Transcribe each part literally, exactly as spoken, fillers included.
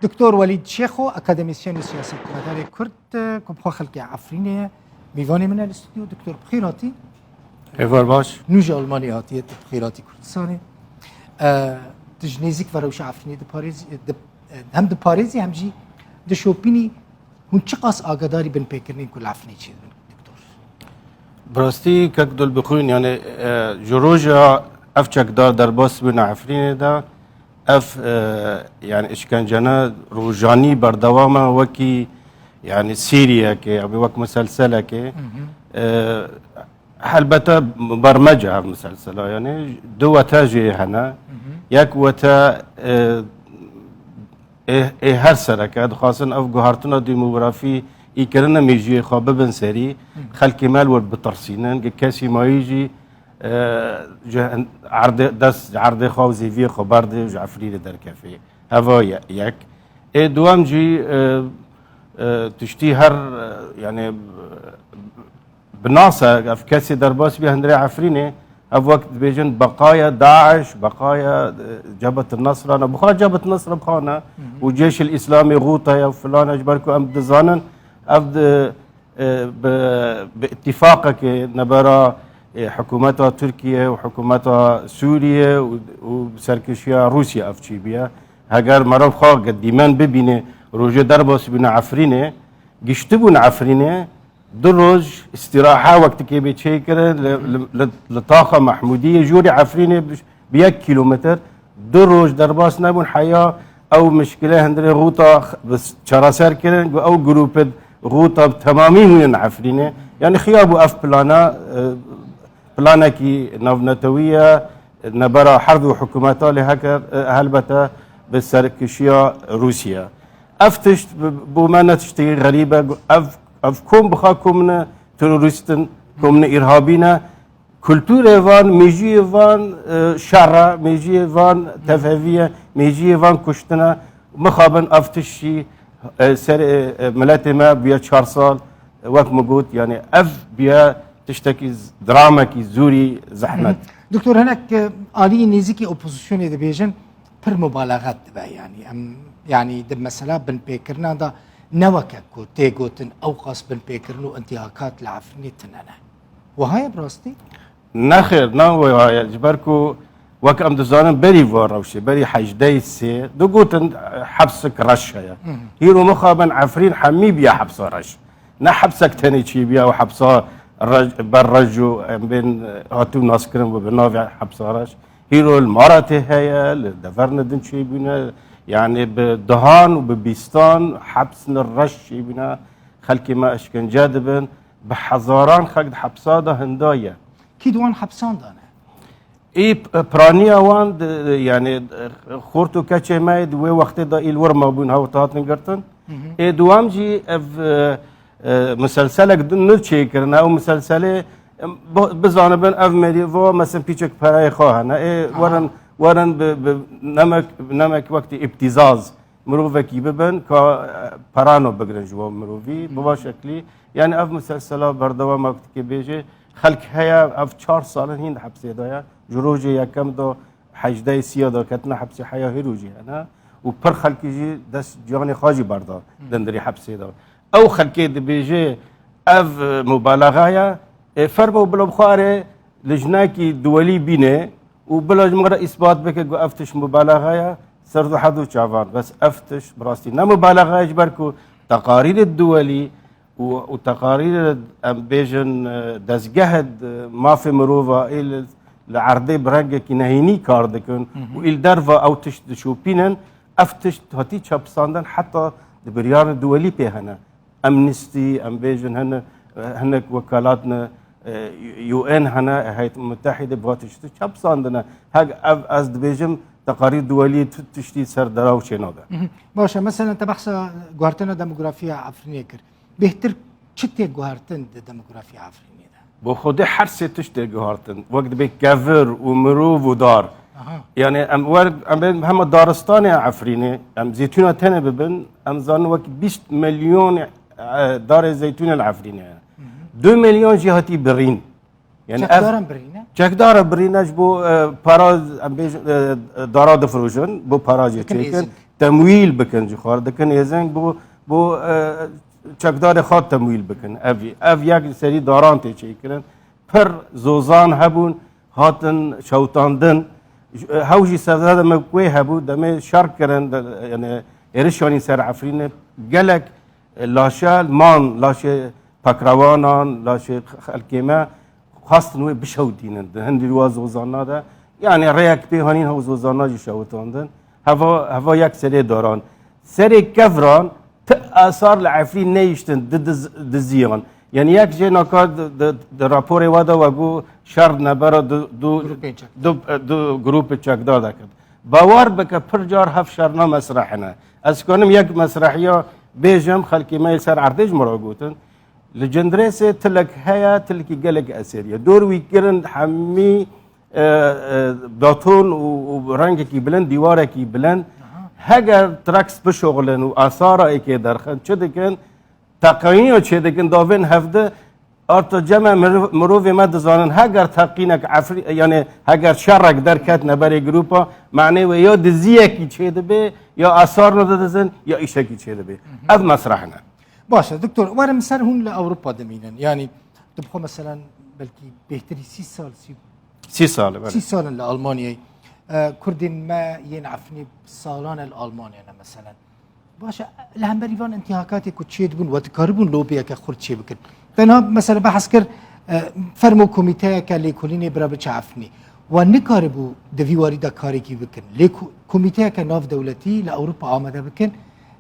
Doktor Welîd Şêxo, akademîsyen û siyasetmedarê Kurd, ku bi xwe xelkê Efrînê ye, mîvanê min e li stûdyo. Doktor, bi xêr hatî. Êvar baş. Nû ji Almanyê hatiye, tu bi xêr hatî Kurdistanê. E, Tu ji nêzîk ve rewşa Efrînê diparêzî, di, hem diparêzî hem jî dişopînî. Hûn çiqas agadarî binpêkirinên ku li Efrînê çêdibin, Doktor? Bi rastî kek dil bixwîn, yani, e, ji roja ev çekdar derbas bûne Efrînê de, ev, e, yani işkencene rojanî berdewam e, wekî, yani, seriyekê, ya wek muselselekê. E, helbete bermece ev muselsela, yani du wete jê hene. Yek wete, e, ê, ê her sereke dixwazin ev guhartina demografî î kirine mêjiyê xwe bibin serî, xelkê me li wir bitirsînin, gi kesî mayî jî, e, ji hin-, erdê, dest ji erdê xwe û zêviyê xwe berdê û ji Efrînê derkefê. Heva ye-, yek. Ê duwem jî, e, e, tiştî her, e, yani, bi nas e, ev kesê derbas bî hundirê Efrînê, ev wek dibêjin beqaya DAIŞ, beqaya, e, Cebhet Nesra ne. Bi xwe Cebhet Nesra bi xwe ne. Û Cêşil Îslamê Xûta ye û filan e, ji ber ku em dizanin, ev di, e, bi, bi îtîfaqekê nebera, e, hikûmeta Tirkiye û hikûmeta Sûriye û, û serkişiya Rûsya ev çêbûye. Heger meriv xwe dîmen bibîne, rojê derbas bûne Efrînê, giştibûn Efrînê, du roj îstîraha wektikê bê çêkirin li, li, li, li taxa Mehmûdiyê, jorê Efrînê bi, bi yek kîlometr, du roj derbas nebûn, heya ew mişkile hundirê Xûta bi çareser kirin, ku ew grûpê Xûta bi temamî hûnin Efrînê. Yani xiya bû ev plana, e, planekî navnetewî ye, nebera her du hikûmeta lê heke, e, helbete bi serkişiya Rûsya. Ev tişt bi, bo me ne tiştekî xerîb e. Ev, ev kom bi xwe kom ne terorîst in, kom ne îrhabî ne. Kulturê van, mêjiyê van, e, şer e, mêjiyê van tevhevî ye, mêjiyê van kuştin e. Mixabin ev tişt jî, e, ser, e, e, miletê me bûye çar sal, e, wek min got, yani ev bûye tiştekî z-, dramekî zûrî zehmet. Doktor, hinek, e, aliyê nêzîkî opozisyonê dibêjin, pir mubalexe dibe, yani em, yani di mesela binpêkirina de ne weke ku tê gotin ew qas binpêkirin û întihakat li Efrînê tune ne. Wiha ye bi rastî? Nexêr, na wiha ye. Ji ber ku wek em dizanin berî van rewşê, berî hejdehê sê, digotin, e, hepsek reş heye. Hîro mixabin Efrîn hemî bûye hepsa reş. Ne hepsek tenê çêbûye û hepsa reş, ber reş û em bên, e, hatibû naskirin bi navê hepsa reş. Hîro li Maratê heye, li deverine din çêbûne, yani bi dehan û bi bîstan hepsine reş çêbûne, xelkê me eşkence dibin, bi hezaran xelk di hepsa de hinda ye. Kî di wan hepsan de ne? Ê p-, piraniya wan, di, yani, xort û keçê me yê di wê wextê de î li wir mabûn, hewt hatin girtin. Ê duwam jî ev, e, e, muselselek din nû çêkirine. Ew muselselê, em, bi-, bizanibin ev merîvo, mesela pîçek pereyê xwe hene. Ê werin, werin bi, bi nemek, nemek wekî îptîzaz mirovekî bibin, ka, e, perano bigrin ji wan mirovî. Bi van şeklî, yani ev muselsela berdewam e, wektikê bêjê, xelk heye, ev çar sal in hîn di hepsê de ye. Ji rojê yekem de hejdehê siya de ketine hepsê, heya hê rojî hene û pir xelkî jî dest ciyanê xwe jî berda, hmm, dindirî hepsê de. Ew xelkê dibêje ev, e, mubalaxa ye, e, fermo bila bi xwe re lijnekî duwelî bîne û bila ji min re îsbat bike ku ev tişt mubalaxa ye, ser du hedu çavan. Bes ev tişt bi rastî ne mubalaxa ye, ji ber ku teqarîrê duwelî û, û teqarîrê, em bêjin, e, dezgehê d-, mafê mirova ê li, li erdê bi rengekî nehênî kar dikin û ê li derva ew tişt dişopînin, ev tişt hatî çepisandin, heta di biryarên duwelî pê hene. Amnesty, em bêjin, hene, hinek wekalatne, e, U N hene, Heyet Mutehîde bi va tiştî çepisandine. Hek ev ez dibêjim, teqarîr duwelî tu tiştî ser deraw çênabe. Baş e, meselen te behsa guhertina demografiya Efrînê kir. Bêhtir çi tê guhertin di demografiya Efrînê de? Bi xwedê her sê tişt tê guhertin. Wek dibê kevir û mirov û dar. Aha. Yani em wer, em bên hema daristanê Efrînê, em zeytûna tenê bibin, em zanin wek bîst milyon, e, darê zeytûnê li Efrînê ye. Hı hı. Du milyon jî hatî birîn. Yani ev çekdaran birîne? Çekdara birîne ji bo, e, para, em bêjin, e, dara difirojin, bo para jê çêkin. Dikin êzing. temwîl bikin, ji xwe re dikin hêzên bo, bo, e, çekdarê xwe temwîl bikin. Ev, ev yek serî daran tê çêkirin. Pir zozan hebûn, hatin şewtandin. Ji, e, hew jî serdemê wê hebû, demê şer kirin, de, yani êrişanî ser Efrînê gelek, e, laşe man, laşê pakrewanan, laşê xelkê me xwestin wê bişewitînin. Di hindî wa zozana de, yani rêyek pê hanîn hew zozana jî şewitandin. Heva, heva yek serê daran. Serê kevran ti asar li Efrîn neyiştin di diz-, diziyan. Yani yek jê naka di, di, di raporê we de we got şer nebera du, du, Grûpên çekdar. du, du grûpê çekdar de kir. Bawer bike pir car hev şerna mesrehine. Ez kanim yek mesrehiya bêjim, xelkê me yê ser erdê ji min re gotin. Li Cindirêsê tilek heye, tilekî gelek eserî ye. Dor wî kirin hemî, e, e, beton û, û rengekî bilind, dîwarekî bilind. Aha. Heger traks bişoxlin û asara êkê derxin, çi dikin? Teqîniya çê dikin, davên hevdi, arta cem e mirov-, mirovê me dizanin, heger teqînek Efrî-, yani heger şerek derket neberê grûpa, manê wê ya diziyekî çê dibe, ya asar ne didizin, ya îşekî çê dibe. Ev mesreh ne. Baş e, doktor, werin ser hûn li Ewropa dimînin. Yani, tu bi xwe, meselen, belkî bêhtirî sî sal, sî Sî sal, belê. Sî sal in li Almanyayê. E, Kurdên me yên Efrînê salan e li Almanya ne, meselen. Baş e, li hemberî van intîhakatê ku çêdibûn, we dikaribûn lobiyeke xurt çê bikin. Te niha, meselen, behs kir, e, fermo komîteyeke lêkolînê bira biçe Efrînê. We nikaribû di vî warî de karekî bikin. Lê ku-, komîteyeke navdewletî li Ewropa amade bikin,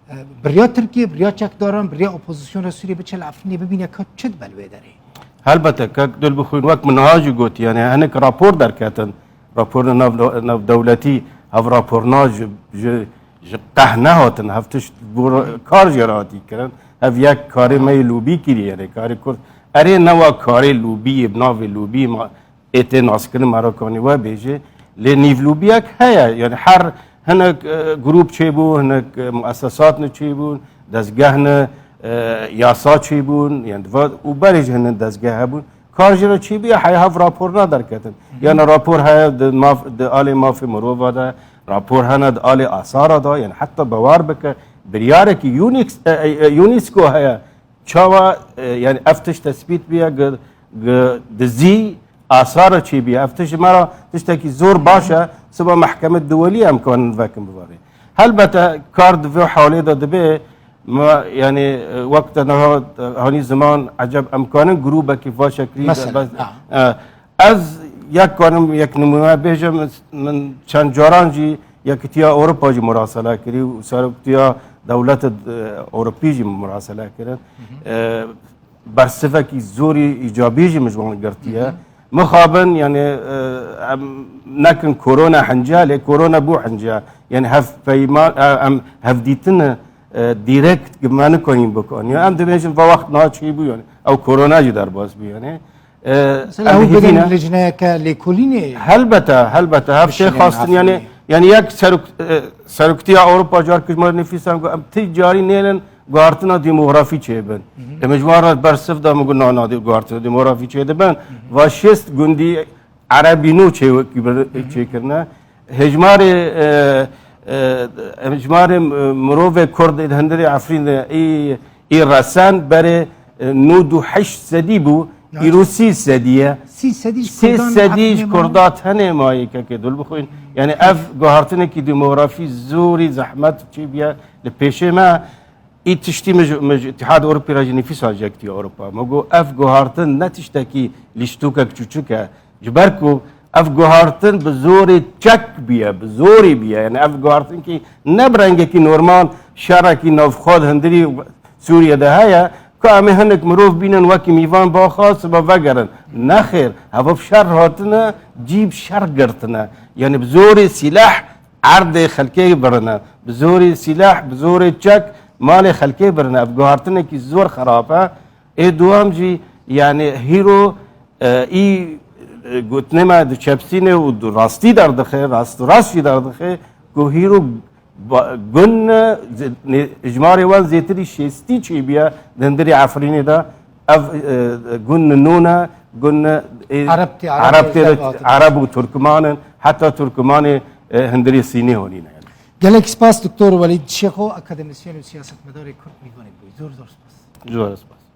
e, bi riya Tirkiye, bi riya çekdaran, bi riya opozisyona Sûriyê biçe li Efrînê bibîne ka çi dibe li wê derê. Helbete, kek Dilbixwîn, wek min niha jî got, yani hinek rapor derketin, raporên nav-, navdewletî, ev raporna ji, ji, ji qeh nehatin, ev tişt bo kar jê re hatî kirin, ev yek karê me yê lobî kirî, yani karê Kurd. Erê, ne wa karê lobiyê, bi navê lobî ma, ê tê naskirin, me re kanî we bêje. Lê nîvlûbiyek heye. Yani her hinek, e, grûp çêbû, hinek, e, muessesat ne çêbûn, dezgeh ne, e, yasa çêbûn, yani va-, û berê jî hinek dezgeh hebûn. Kar jê re çêbûye, heye hev raporna derketin. Yani rapor heye di maf-, di alê mafê mirova de, rapor hene di alê asara de, yani heta bawer bike, biryarekî Unix-, e, e, e, UNESCO heye. Çawa, e, yani ev tişt tespît bûye, gi, gi dizî asara çêbûye. Ev tişt ji me re tiştekî zor baş e, siba mehkeme duwelî em kanin vekin bivarê. Helbete kar di vê halê de dibe, me, yani, e, wek te niha, e, hanî ziman, eceb em kanin grûbekî va şeklî de, Mesela, bes, ha. e, Ez yek karim, yek nimûne bêjim, min çend caran jî Yekîtiya Ewropa jî murasele kirî û Seroktiya Dewleta, e, Ewropî jî murasele kirin. E, bersivekî zorî îcabî jî min ji wan girtiye. Mixabin, yani, e, em nekin korona hince, lê korona bû hince. Yani hevpeyman, e, em hevdîtine, e, direkt me nikanîn bikin. Ya em dibêjin va wext niha çêbû yani. Ew korona jî derbas bû yani. E, Mesela em hûn hêvî birin ne? Lijneyeke lêkolînê Helbete, helbete. Hev tê bişînin xwestin, yani, Efrînê. Yani yek serok-, e, Seroktiya Ewropa car ku ji me re nifîsan ku em ti carî nêlin guhartina demografî çêbin. Em ji wan re bersiv da, min got, na, na, de-, guhartina demografî çêdibin. Va şêst gundî Erebî nû çê-, çêkirine. Hejmarê, e, e, hejmarê, e, mirovê Kurd ê di hundirê Efrîn de î, î resen berê, e, nod û heşt sedî bû, îro sî sedî ye. Sî sedî ji Sê Kurdan sedî ji Efrînê Kurda tenê mayê kekê dul bixwîn. Yani ev guhartinekî demografî zorî zehmet çêbûye li pêşê me. Î tiştî min ji, min ji Îtîhad Ewropî re jî nifîsa ji Yekîtiya Ewropa. Me got, ev guhartin ne tiştekî lîstokek çûçik e. Ji ber ku ev guhartin bi zorê çek bûye, bi zorê bûye. Yani ev guhartinkî ne bi rengekî normal, şerekî navxwe di hundirî Sûriye de heye, ku em ê hinek mirov bînin wekî mîvan baxa siba vegerin. Nexêr, heva bi şer hatine, cî bi şer girtine. Yani bi zorê sîleh erdê xelkê birine, bi zorê sîleh, bi zorê çek malê xelkê birine. Ev guhartinekî zor xerab e. Ê duwam jî, yani hîro, e, î, e, gotinê me diçepsîne û du rastî derdixe, rast û rast jî derdixe, ku hîro ba-, gun, e, zê-, nê-, ijmarê wan zêtirî şêstî çêbûye di hundirê Efrînê de. Ev, e, gun nû ne, gun, e, Ereb tê, Ereb Ereb tê, tê, Ereb û Turkman in, heta Turkmanê, e, hundirê Sînê honî ne. Gelek spas Doktor Welîd Şêxo, akademîsyen û siyasetmedarê Kurd, mîvanê bûyî. Zor zor spas. Zor spas.